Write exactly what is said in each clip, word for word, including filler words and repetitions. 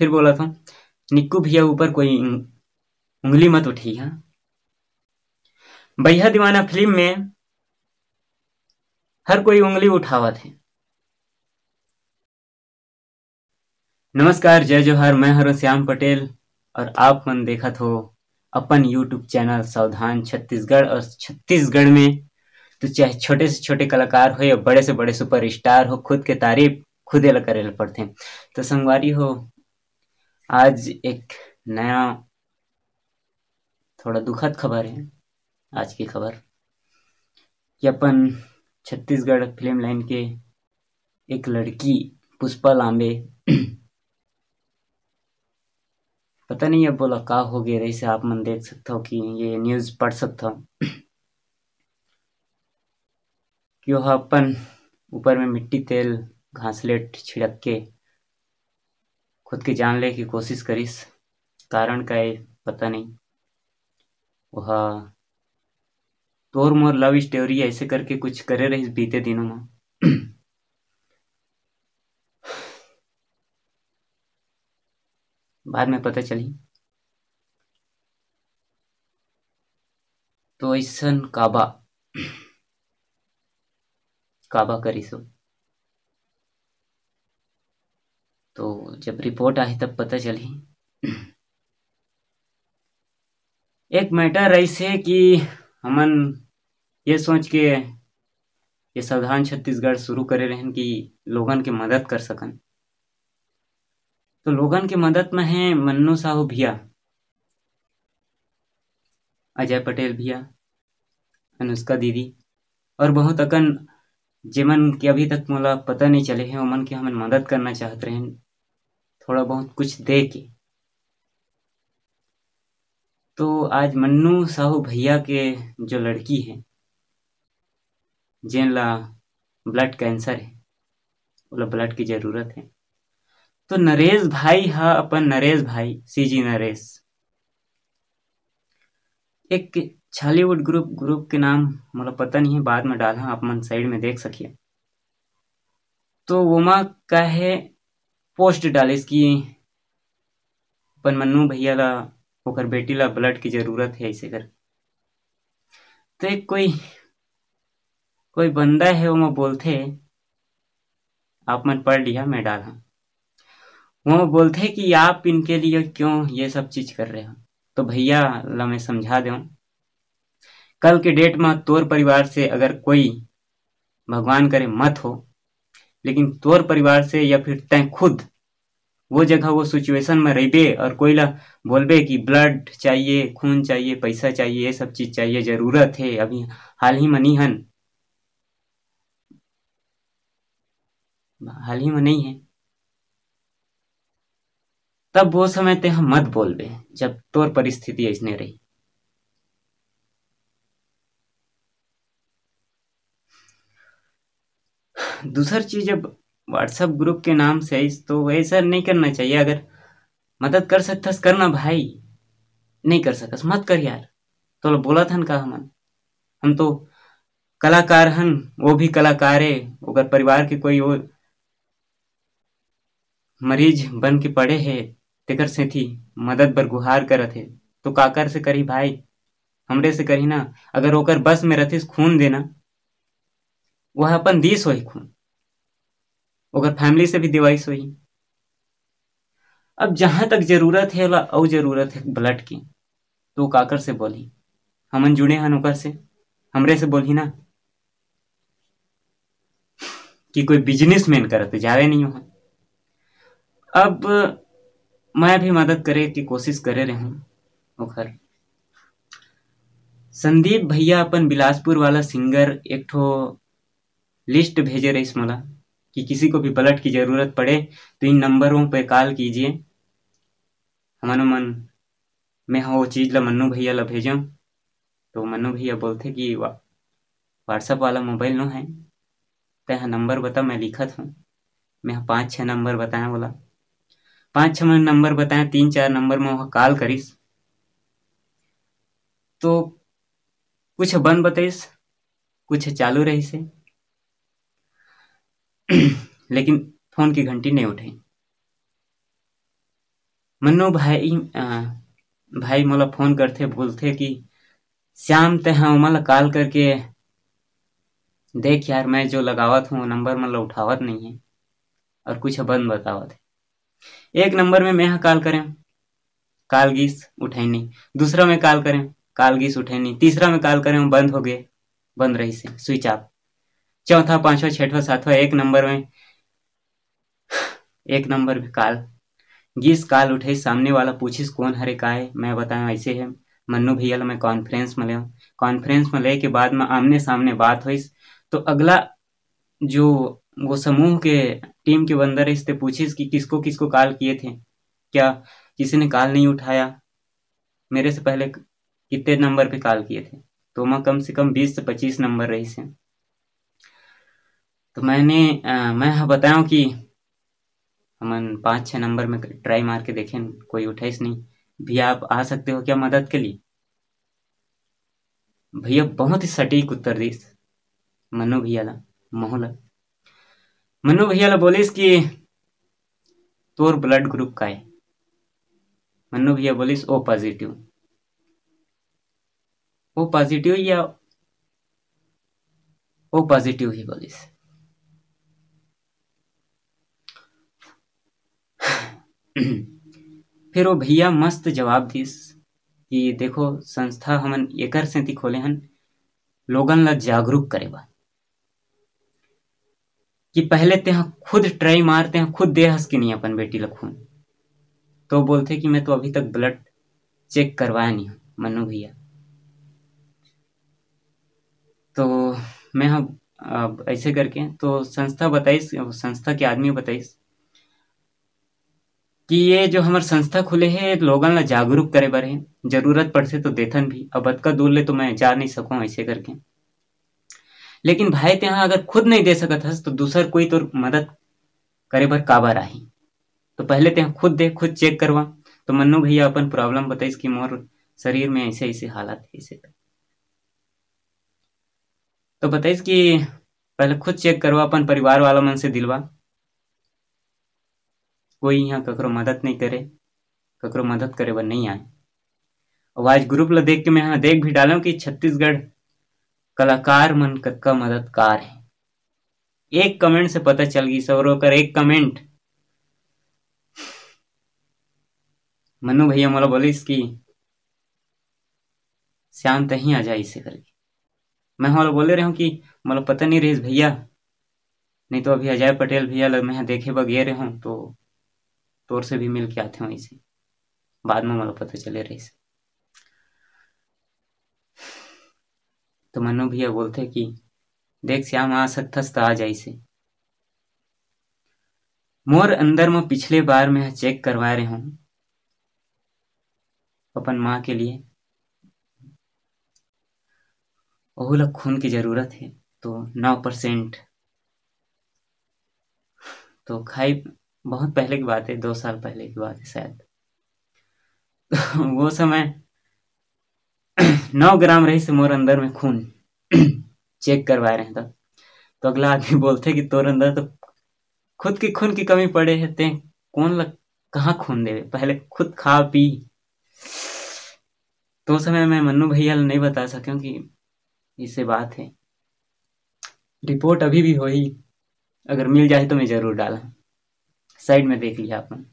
फिर बोलत हूँ, निक्कू भैया ऊपर कोई उंग-, उंगली मत उठइहा। बैहा दीवाना फिल्म में हर कोई उंगली उठावत हे। नमस्कार, जय जोहार, मैं हरों श्याम पटेल और आप मन देखत हो अपन YouTube चैनल सावधान छत्तीसगढ़। और छत्तीसगढ़ में तो चाहे छोटे से छोटे कलाकार हो या बड़े से बड़े सुपरस्टार हो, खुद के तारीफ खुदे ला करे ला पड़थे। तो संगवारी हो, आज एक नया थोड़ा दुखद खबर है आज की खबर कि अपन छत्तीसगढ़ फिल्म लाइन के एक लड़की पुष्पा लांबे पता नहीं अब बोला का हो गया रहिस हे। आप मन देख सकथव कि ये न्यूज़ पढ़ सकथव कि ओह अपन ऊपर में मिट्टी तेल घासलेट छिड़क के खुद के जान ले के कोशिश करिस। कारण का है पता नहीं। ओह तोर मोर लव स्टोरी ऐसे करके कुछ करे रहिस बीते दिनों में। बाद में पता चली। तो ऐसन काबा काबा करिस हो। तो जब रिपोर्ट आही तब पता चलही। एक मैटर ऐसे कि हमन ये सोच के ये सावधान छत्तीसगढ़ शुरू करे रहन कि लोगन के मदद कर सकन। तो लोगन के मदद में है मन्नू साहू भैया, अजय पटेल भैया, अनुष्का दीदी और बहुत अकन जेमन के अभी तक मोला पता नहीं चले हे, ओमन के हमन मदद करना चाहत रहेन, थोड़ा बहुत कुछ दे के। तो आज मन्नू साहू भैया के जो लड़की है, जेन ला ब्लड कैंसर है, ओला ब्लड की जरूरत है, तो नरेश भाई हा अपन, नरेश भाई, सीजी नरेश, एक छॉलीवुड ग्रुप, ग्रुप के नाम मोला पता नहीं है, बाद में डालहा, आप मन साइड में देख सकिए। तो ओमा का है, पोस्ट डालिस कि अपन मन्नू भैया ला, ओकर बेटी ला ब्लड की जरूरत है, ऐसे कर। तो एक कोई, कोई बंदा है, ओमा बोलथे, आप मन पढ़ लिहा, मैं डालहा। वो बोलथे कि आप इनके लिए क्यों ये सब चीज कर रहे हो। तो भैया ला मैं समझा देऊं, कल के डेट में तोर परिवार से अगर कोई, भगवान करे मत हो, लेकिन तोर परिवार से या फिर तैं खुद वो जगह, वो सिचुएशन में रहिबे और कोई ला बोलबे कि ब्लड चाहिए, खून चाहिए, पैसा चाहिए, ये सब चीज चाहिए, जरूरत है, अभी हाल ही में नहीं हन, हाल ही में नहीं है, तब वो समय ते हम मत बोलबे, जब तोर परिस्थिति ऐसने रही। दूसर चीज, अब WhatsApp ग्रुप के नाम से आइस, तो ऐसा नहीं करना चाहिए। अगर मदद कर सकथस, करना भाई, नहीं कर सकस, मत कर यार। तो बोलत हन का हमन, हम तो कलाकार हन, वो भी कलाकार है, ओकर परिवार के कोई वो मरीज बन के पड़े हे, तेकर सेती मदद बर गुहार करत हे, तो काकर से करही भाई? हमरे से करही ना। अगर ओकर बस में रथिस खून देना, वह अपन दीस होही खून, ओकर फैमिली से भी देवाइस होही। अब जहां तक जरूरत है, ओला अउ जरूरत है ब्लड की, तो काकर से बोलही? हमन जुड़े हन ओकर से, हमरे से बोलही ना। कि कोई बिजनेसमैन करत जावे नहीं हो। अब मैं भी मदद करे की कोशिश करे रहूं ओखर। संदीप भैया अपन बिलासपुर वाला सिंगर एक ठो लिस्ट भेजे रहिस मोला कि किसी को भी ब्लड की जरूरत पड़े तो इन नंबरों पे कॉल कीजिए। हमन मन, मैं ह वो चीज ला मन्नू भैया ला भेजम, तो मन्नू भैया बोलथे कि वा-, WhatsApp वाला मोबाइल नो है, तैं ह नंबर बता, मैं लिखत हूँ। मैं ह पाँच छः नंबर बताया बोला, पाँच छः नंबर बताया, तीन चार नंबर में वह कॉल करिस, तो कुछ बंद बताइस, कुछ चालू रहिस हे, लेकिन फोन की घंटी नहीं उठाई। मन्नू भाई, अ, भाई मोला फोन करथे, बोलथे कि श्याम, ते हा ओमन ला कॉल करके देख यार, मैं जो लगावत हूँ नंबर मन ला उठावत नहीं है और कुछ बंद बतावत है। एक नंबर में मैं हा कॉल करें, कॉल गीस उठाई नहीं, दूसरा में कॉल करें, कॉल गीस उठाई नहीं, तीसरा में कॉल करें, बंद हो गए, बंद रही से स्विच ऑफ। चौथा, पांचवा, छठवा, सातवा, एक नंबर में एक नंबर भी कॉल गीस, कॉल उठाई, सामने वाला पूछिस कौन हरे, का है? मैं बताया ऐसे है, मन्नू भैया ला मैं कॉन्फ्रेंस में ले। कॉन्फ्रेंस में ले के बाद में आमने सामने बात होइस, तो अगला जो वो समूह के टीम के बंदर रहिस ते पूछिस कि किसको किसको कॉल किए थे, क्या किसी ने कॉल नहीं उठाया, मेरे से पहले कितने नंबर पे कॉल किए थे। तो मैं कम से कम बीस से पच्चीस नंबर रहिस है। तो मैंने अ, मैं हा बताया कि हमन पाँच छः नंबर में ट्राई मार के देखें, कोई उठाइस नहीं। भैया, आप आ सकते हो क्या मदद के लिए? भैया बहुत ही सटीक उत्तर दिस मन्नू भैया ला, महू ला। मन्नू भैया ला बोलिस कि तोर ब्लड ग्रुप का है? मन्नू भैया बोलिस, ओ पॉजिटिव। ओ पॉजिटिव या ओ पॉजिटिव ही बोलिस। फिर वो भैया मस्त जवाब दिस कि देखो, संस्था हमन एकर सेती खोले हन, लोगन ला जागरूक करे बर, कि पहले तेहा खुद ट्राई मार, तेहा खुद दे हस कि नहीं अपन बेटी ला खून। तो बोलथे कि मैं तो अभी तक ब्लड चेक करवाया नहीं हूँ मन्नू भैया। तो मैं हा, अब ऐसे करके तो संस्था बताइस, संस्था के आदमी बताइस कि ये जो हमर संस्था खुले हे, लोगन ला जागरूक करे बर हे, जरूरत पड़थे तो देथन भी। अब अतका दूर ले तो मैं जा नहीं सकूं ऐसे करके। लेकिन भाई, तेहा अगर खुद नहीं दे सकत हस, तो दूसर कोई तोर मदद करे बर काबर आही? तो पहले तेहा खुद दे, खुद चेक करवा। तो मन्नू भैया अपन प्रॉब्लम बताइस कि मोर शरीर में ऐसे ऐसे हालत हे, ऐसे। तो बताइस कि पहले खुद चेक करवा, अपन परिवार वाला मन से दिलवा। कोई यहाँ ककरो मदद नहीं करे, ककरो मदद करे बर नहीं आए। और आज ग्रुप ला देख के मैं यहाँ देख भी डालूं कि छत्तीसगढ़ कलाकार मन कतका मददगार है। एक कमेंट से पता चल गई, सर, ओकर एक कमेंट। मन्नू भैया मोला बोलिस कि श्याम, तहीं आ जा, ऐसे करके। मैं हा बोले रहूं कि मोला पता नहीं रहिस भैया, नहीं तो अभी अजय पटेल भैया ला मैं देखे बर गे रहूं, तो तोर से भी मिल के आते हूँ ऐसे। बाद में मोला पता चले रहिस। तो मन्नू भैया बोलथे कि देख श्याम, आ सकथस त आ जा ऐसे। मोर अंदर में पिछले बार मैं चेक करवा रहे हूँ अपन माँ के लिए, ओहू ला खून की जरूरत है, तो नौ परसेंट। तो खाई, बहुत पहले की बात है, दो साल पहले की बात है शायद। तो वो समय नौ ग्राम रहिस मोर अंदर में खून, चेक करवाए रहे तब। तो अगला आदमी बोलथे कि तोर अंदर तो खुद के खून की कमी पड़े है, ते कौन ल-, कहाँ खून देवे, पहले खुद खा पी। तो उस समय मैं मन्नू भैया ल नहीं बता सके कि इसे बात है, रिपोर्ट अभी भी होही, अगर मिल जाए तो मैं जरूर डाला। साइड में देख लिया अपन।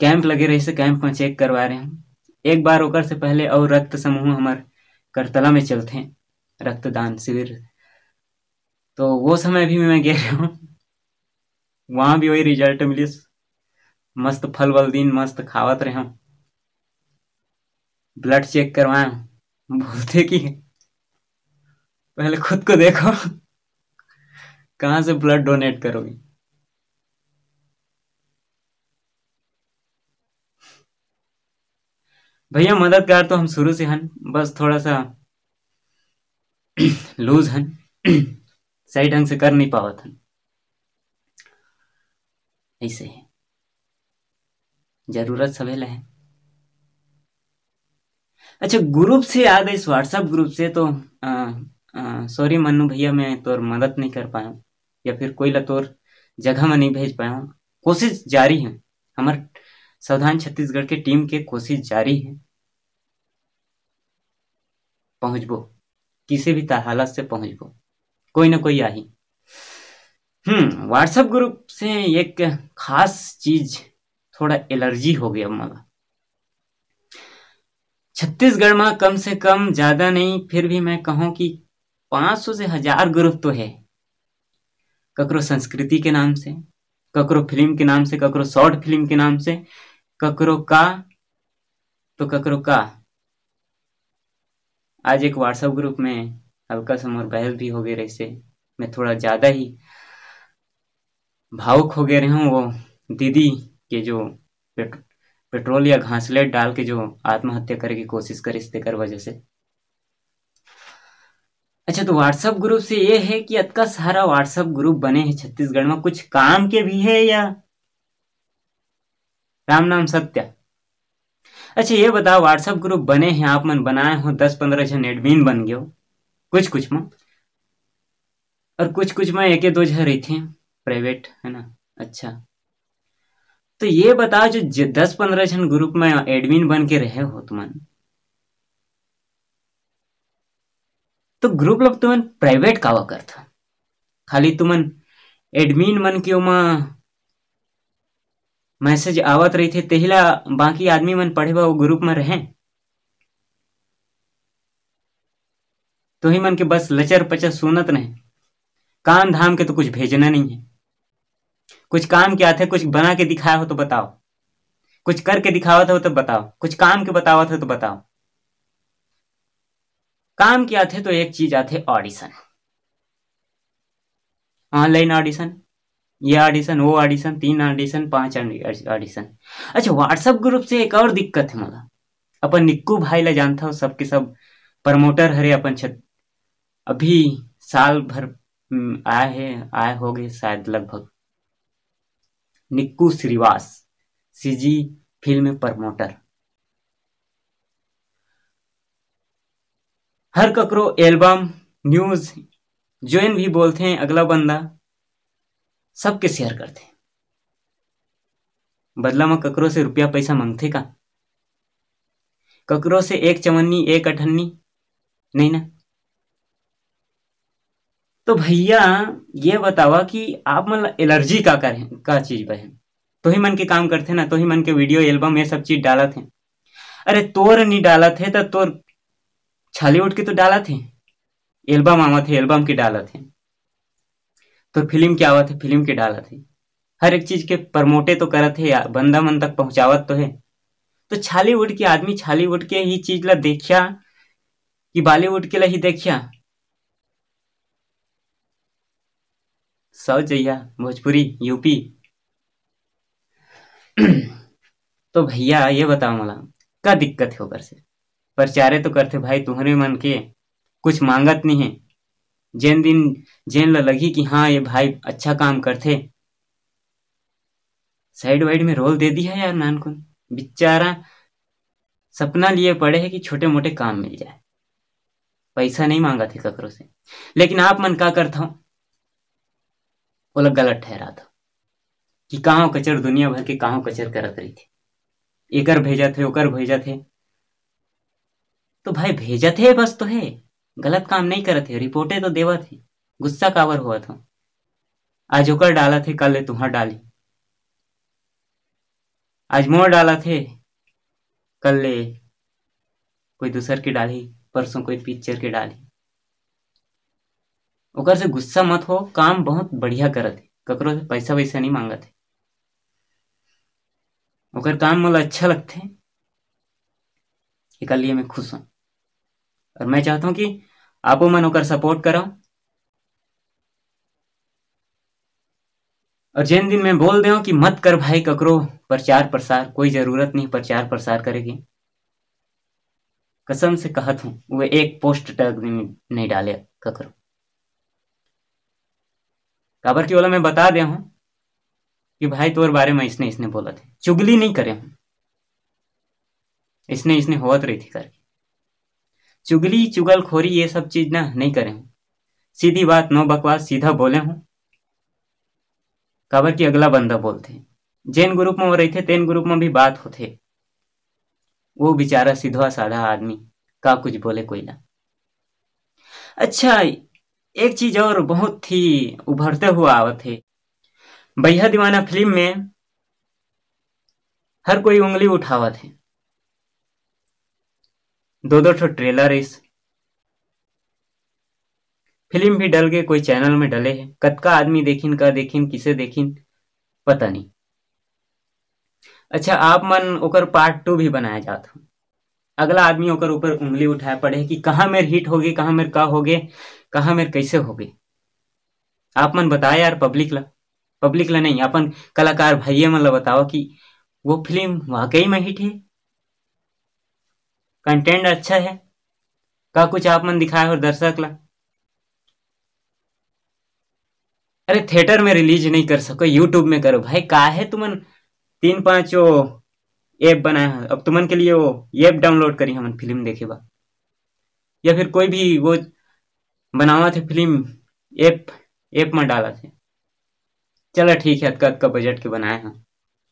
कैंप लगे रहिस हे, कैंप में चेक करवा रहे हैं एक बार। ओकर से पहले और रक्त समूह हमर करतला में चलथे, रक्तदान शिविर। तो वो समय भी मैं गे रहे हूँ, वहाँ भी वही रिजल्ट मिलिस। मस्त फल वल दिन, मस्त खावत रहे हूँ, ब्लड चेक करवाए। बोलथे कि पहले खुद को देखो, कहाँ से ब्लड डोनेट करोगे। भैया, मददगार तो हम शुरू से हन, बस थोड़ा सा लूज हन, सही ढंग से कर नहीं पावत हन। ऐसे है, जरूरत सभे ले है। अच्छा, ग्रुप से याद है, इस WhatsApp ग्रुप से तो, सॉरी मन्नू भैया, मैं तोर मदद नहीं कर पाया या फिर कोई ला तोर जगह में नहीं भेज पाया। कोशिश जारी है, हमर सावधान छत्तीसगढ़ के टीम के कोशिश जारी हे। पहुँचबो, किसी भी हालत से पहुँचबो, कोई ना कोई आही। हम्म, WhatsApp ग्रुप से एक खास चीज, थोड़ा एलर्जी हो गया मोला। छत्तीसगढ़ में कम से कम, ज्यादा नहीं, फिर भी मैं कहूँ कि पाँच सौ से हजार ग्रुप तो है। ककरो संस्कृति के नाम से, ककरो फिल्म के नाम से, ककरो शॉर्ट फिल्म के नाम से, ककरो का तो ककरो का। आज एक WhatsApp ग्रुप में हल्का सा मोर बहस भी हो गए रहिसे। मैं थोड़ा ज्यादा ही भावुक हो गए रहे हूँ वो दीदी के जो पेट-, पेट्रोल या घासलेट डाल के जो आत्महत्या करे की कोशिश करिस तेकर वजह से। अच्छा, तो WhatsApp ग्रुप से ये है कि अतका सारा WhatsApp ग्रुप बने हैं छत्तीसगढ़ में, कुछ काम के भी है या राम नाम सत्य? अच्छा, ये बताओ, WhatsApp ग्रुप बने हैं, आप मन बनाए हो, दस पंद्रह झन एडमिन बन गए हो कुछ कुछ में, और कुछ कुछ में एक दो झन रहिथे प्राइवेट, है ना? अच्छा, तो ये बताओ, जो ज-, दस पंद्रह झन ग्रुप में एडमिन बन के रहे हो तुमन, तो ग्रुप ला तुमन प्राइवेट कावा करथा? खाली तुमन एडमिन मन के ओमा मैसेज आवत रहिथे, तेहिला बाकी आदमी मन पढ़े बर वो ग्रुप में रहें। तुही मन के बस लचर पचर सुनत नहीं, काम धाम के तो कुछ भेजना नहीं है। कुछ काम के आथे, कुछ बना के दिखाया हो तो बताओ, कुछ करके दिखावत हो तो बताओ, कुछ काम के बतावत हो तो बताओ। काम के आथे तो एक चीज आथे, ऑडिशन, ऑनलाइन ऑडिशन, ये ऑडिशन, वो ऑडिशन, तीन ऑडिशन, पांच ऑडिशन। अच्छा, WhatsApp ग्रुप से एक और दिक्कत है मोला। अपन निक्कू भाई ला जानता हो, सबके सब प्रमोटर हरे अपन छत-, अभी साल भर, हम्म, आए है, आए हो गए शायद लगभग। Nikku Shrivas, CG film promoter, हर ककरो एल्बम, न्यूज, जोन भी बोलथे अगला बंदा, सबके शेयर करथे। बदला में ककरो से रुपया पैसा मांगथे का? ककरो से एक चवन्नी, एक अठन्नी? नहीं ना। तो भैया, ये बतावा कि आप मन ला एलर्जी का करे, का चीज बर हे? तोही मन के काम करथे ना, तोही मन के वीडियो, एल्बम, ये सब चीज डालत हे। अरे, तोर नी डालत हे त तोर छालीवुड के तो डालत हे, एल्बम आवत हे, एल्बम के डालत हे, तोर फिल्म के आवत हे, फिल्म के डालत हे, हर एक चीज के प्रमोटे तो करत हे यार, बंदा मन तक पहुंचावत तो हे। तो छालीवुड के आदमी छालीवुड के ही चीज ला देखिया कि बॉलीवुड के ला ही देखिया? साउथ जइया, भोजपुरी, यूपी। तो भैया, ये बताओ मोला, का दिक्कत हे ओकर से? प्रचारे तो करथे भाई, तुहरे मन के कुछ मांगत नहीं है। जेन दिन जेन ला लगही कि हाँ, ये भाई अच्छा काम करथे, साइड वाइड में रोल दे दिया यार नानकुन। बेचारा सपना लिए पड़े है कि छोटे मोटे काम मिल जाए, पैसा नहीं मांगत हे ककरो से। लेकिन आप मन का करथव, ओला गलत ठहराथव कि कहाँ कचर, दुनिया भर के कहाँ कचर करत रहिथे, एकर भेजत हे, ओकर भेजत हे। तो भाई, भेजत हे बस तो हे, गलत काम नहीं करत हे, रिपोर्टे तो देवत हे, गुस्सा काबर होवत हो? आज ओकर डालत हे, कल ले तुहर डाली, आज मोर डालत हे, कल ले कोई दूसर के डाली, परसों कोई पिक्चर के डाली। ओकर से गुस्सा मत हो, काम बहुत बढ़िया करत हे, ककरो से पैसा वैसा नहीं मांगत हे। ओकर काम मोला अच्छा लगथे, एकर लिए मैं खुश हूँ और मैं चाहता हूँ कि आपो मन ओकर सपोर्ट करो। और जेन दिन मैं बोल देव कि मत कर भाई ककरो प्रचार प्रसार, कोई जरूरत नहीं प्रचार प्रसार करे के, कसम से कहत हूँ, वो एक पोस्ट तक नहीं, नहीं डाले ककरो। काबर कि ओला मैं बता दे हूँ कि भाई तोर बारे में इसने, इसने बोलत हे, चुगली नहीं करे हूँ, इसने, इसने होवत रही थी करके। चुगली, चुगलखोरी, ये सब चीज ना नहीं करे हूँ। सीधी बात, नो बकवास, सीधा बोले हूँ। काबर कि अगला बंदा बोलथे, जेन group में वो रहिथे, तेन group में भी बात होथे। वो बेचारा सीधा साधा आदमी का कुछ बोले कोई ला। अच्छा, एक चीज और बहुत ही उभरते हुआ आवत हे, बईहा दीवाना फिल्म में हर कोई उंगली उठावत हे। दो दो ठो trailer इस फिल्म भी डल के कोई channel में डले हे, कतका आदमी देखिन, का देखिन, किसे देखिन, पता नहीं। अच्छा, आप मन ओकर part two भी बनाए जात हो, अगला आदमी ओकर ऊपर उंगली उठाए पड़े कि कहाँ मेर hit होगे, कहाँ मेर का होगे, कहाँ मेर कैसे होगे। आप मन बताए यार public ला, public ला नहीं, अपन कलाकार भैया मन ला बताओ कि वो फिल्म वाकई में hit हे, content अच्छा हे, का कुछ आप मन दिखाए हो दर्शक ला? अरे theatre में release नहीं कर सको, YouTube में करो भाई, काहे तुमन तीन पांच वो app बनाए हो, अब तुमन के लिए वो app download करी हमन फिल्म देखे बर, या फिर कोई भी वो बनावत हे फिल्म, app, app में डालत हे। चला ठीक है, अतका अतका budget के बनाए हैं,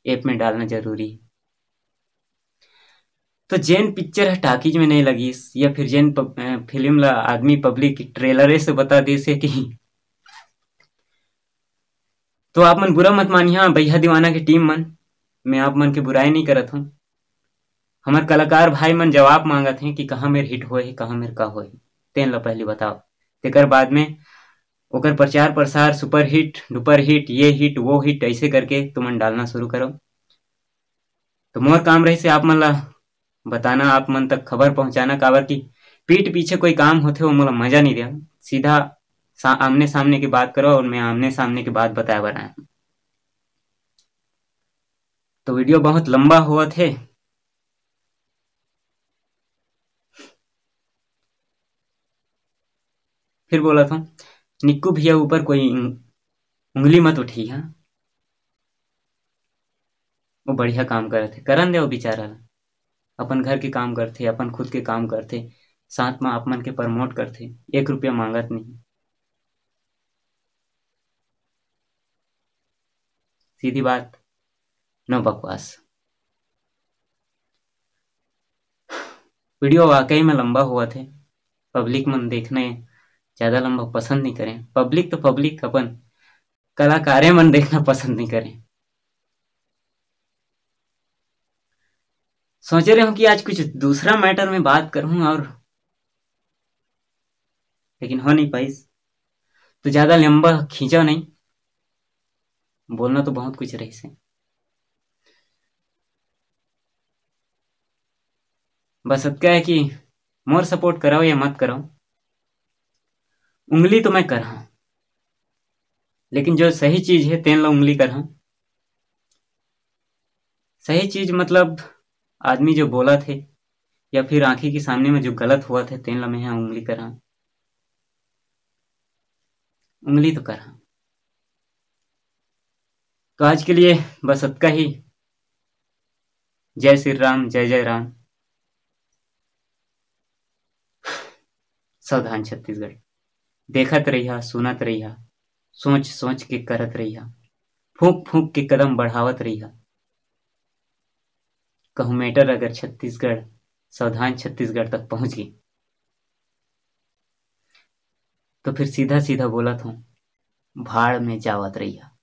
app में डालना जरूरी है। तो जेन पिक्चर ह टाकीज में नहीं लगिस या फिर जेन प-, अ, फिल्म ला आदमी public trailer से बता दिस हे कि तो आप मन बुरा मत मानिहा, बईहा दीवाना के team मन, मैं आप मन के बुराई नहीं करत हूँ। हमर कलाकार भाई मन जवाब मांगत हे कि कहाँ मेर hit होए हे, कहाँ मेर का होए हे, तेन ला पहली बताओ, तेकर बाद में ओकर प्रचार प्रसार, super hit, डुपर hit, ये hit, वो hit, ऐसे करके तुमन डालना शुरू करो। तो मोर काम रहिस हे आप मन ला बताना, आप मन तक खबर पहुंचाना, काबर कि पीठ पीछे कोई काम होथे, वो मोला मजा नहीं दे। सीधा सा-, आमने सामने की बात करो और मैं आमने सामने की बात बताए बर आया हूँ। तो video बहुत लंबा होवत हे, फिर बोलत हूँ, निक्कू भैया ऊपर कोई उंग-, उंगली मत उठइहा। वो बढ़िया काम करत हे, करन दे वो बेचारा ला। अपन घर के काम करथे, अपन खुद के काम करथे, साथ में आप मन के promote करथे, एक रुपया मांगत नहीं। सीधी बात, no बकवास। Video वाकई में लंबा होवत हे, public मन देखना ज्यादा लंबा पसंद नहीं करें। Public तो public, अपन कलाकारे मन देखना पसंद नहीं करें। सोचे रहे हूँ कि आज कुछ दूसरा matter में बात करूँ और, लेकिन हो नहीं पाइस, तो ज्यादा लंबा खींचा नहीं, बोलना तो बहुत कुछ रहिस हे। बस अतका है कि मोर support कराओ या मत कराओ, उंगली तो मैं करहा, लेकिन जो सही चीज है तेन ला उंगली करहा। सही चीज मतलब आदमी जो बोलत हे या फिर आंखी के सामने में जो गलत होवत हे तेन ला मैं हा उंगली करहा, उंगली तो करहा। तो आज के लिए बस अतका ही। जय श्री राम, जय जय राम। सावधान छत्तीसगढ़, देखत रहिहा, सुनत रहिहा, सोच सोच के करत रहिहा, फूंक फूंक के कदम बढ़ावत रहिहा। कहूँ matter अगर छत्तीसगढ़, सावधान छत्तीसगढ़ तक पहुंच गई, तो फिर सीधा सीधा बोलत हूँ, भाड़ में जावत रहिहा।